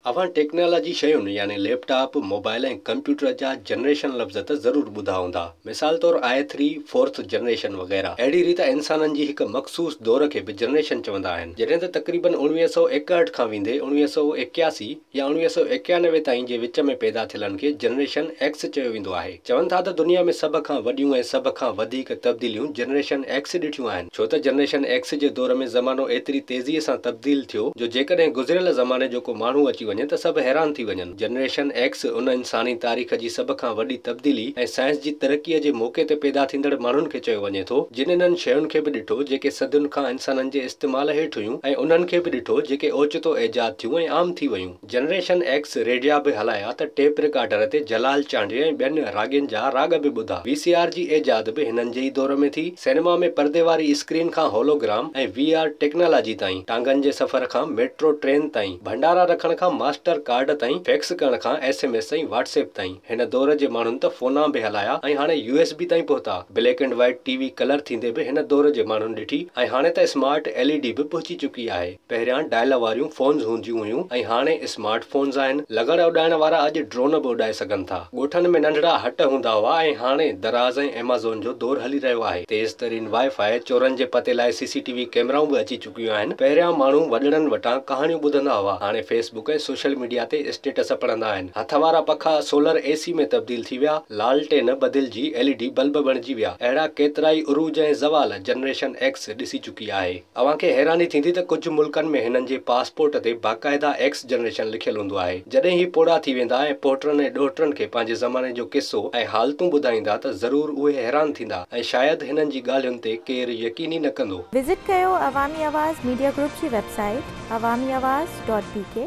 اوهان ٽيڪنالاجي شين يعني ليپ ٽاپ، موبائل ۽ ڪمپيوٽر جا جنريشن لفظ ته ضرور ٻڌا هوندا. مثال طور آء ٿري، فورٿ جنريشن وغيره. اهڙي ريت انسانن جي هڪ مخصوص دور کي به جنريشن چوندا آهن. جڏهن ته تقريبن 1961 کان ويندي 1981 يا 1991 تائين جي وچ ۾ پيدا ٿيلن کي جنريشن ايڪس چيو ويندو آهي. چون ٿا ته دنيا ۾ سڀ کان وڏيون ۽ سڀ کان وڌيڪ تبديليون جنريشن ايڪس ڏٺيون آهن. ڇو ته جنريشن ايڪس جي دور ۾ زمانو ايتري تيزيء سان تبديل ٿيو جو جيڪڏهن گذريل زماني جو ڪو ماڻهو اچي وڃي ته سڀ حيران ٿي وڃن. جنريشن ايڪس ان انساني تاريخ جي سڀ کان وڏي تبديلي ۽ سائنس جي ترقيء جي موقعي تي پيدا ٿيندڙ ماڻهن کي چيو وڃي ٿو، جن انهن شين کي به ڏٺو جيڪي صدين کان انسانن جي استعمال هيٺ هيون ۽ انهن کي به ڏٺو جيڪي اوچتو ايجاد ٿيون ۽ عام ٿي ويون. جنريشن ايڪس ريڊيا به هلايا ته ٽيپ رڪارڊر تي جلال چانڊيي ۽ ٻين راڳين جا راڳ به ٻڌا. وي سي آر جي ايجاد به هنن جي ئي دور ۾ ٿي. سئنيما ۾ پردي واري اسڪرين کان هولوگرام ۽ وي آر ٽيڪنالاجي تائين، ٽانگن جي سفر کان ميٽرو ٽرين تائين، ڀنڊارا رکڻ کان ماسٽر ڪارڊ تائين، فيڪس ڪرڻ کان S M S ۽ WhatsApp تائين، هن دور جي ماڻهن ته فونا به هلايا ۽ هاڻي يو ايس بي تائين پهتا. Black and white T V colour ٿيندي به هن دور جي ماڻهن ڏٺي ۽ هاڻي ته سمارٽ ايل اي ڊي به پهچي چڪي آهي. پهريان ڊائل واريون فونز هونديون هيون ۽ هاڻي سمارٽ فونز آهن. لغڙ اڏائڻ وارا اڄ ڊرون به اڏائي سگهن ٿا. ڳوٺن ۾ ننڍڙا هٽ هوندا هئا ۽ هاڻي دراز ۽ ايمازون جو دور هلي رهيو آهي. تيز ترين وائي فائي، چورن جي پتي لاء سي سي ٽي وي ڪئميرائون به اچي چڪيون آهن. پهريان ماڻهو وڏڙن وٽان ڪهاڻيون ٻڌندا هئا، هاڻي فيس بڪ ۽ سوشل ميڊيا تي اسٽيٽس پڙهندا آهن. هٿ وارا پکا سولر اي سي ۾ تبديل ٿي ويا، لالٽين بدلجي ايل اي ڊي بلب بڻجي ويا. اهڙا ڪيترائي عروج ۽ زوال جنريشن ايڪس ڏسي چڪي آهي. اوهان کي حيراني ٿيندي ته ڪجهه ملڪن ۾ هنن جي پاسپورٽ تي باقاعده ايڪس جنريشن لکيل هوندو آهي. جڏهن هي پوڙها ٿي ويندا ۽ پوٽرن ۽ ڏوهٽرن کي پنهنجي زماني جو قصو ۽ حالتون ٻڌائيندا ته ضرور اهي حيران ٿيندا ۽ شايد هنن جي ڳالهين تي ڪير يقين ئي نه ڪندو. وزٽ ڪيو عوامي آواز ميڊيا گروپ جي website Awami Awaz dot B K.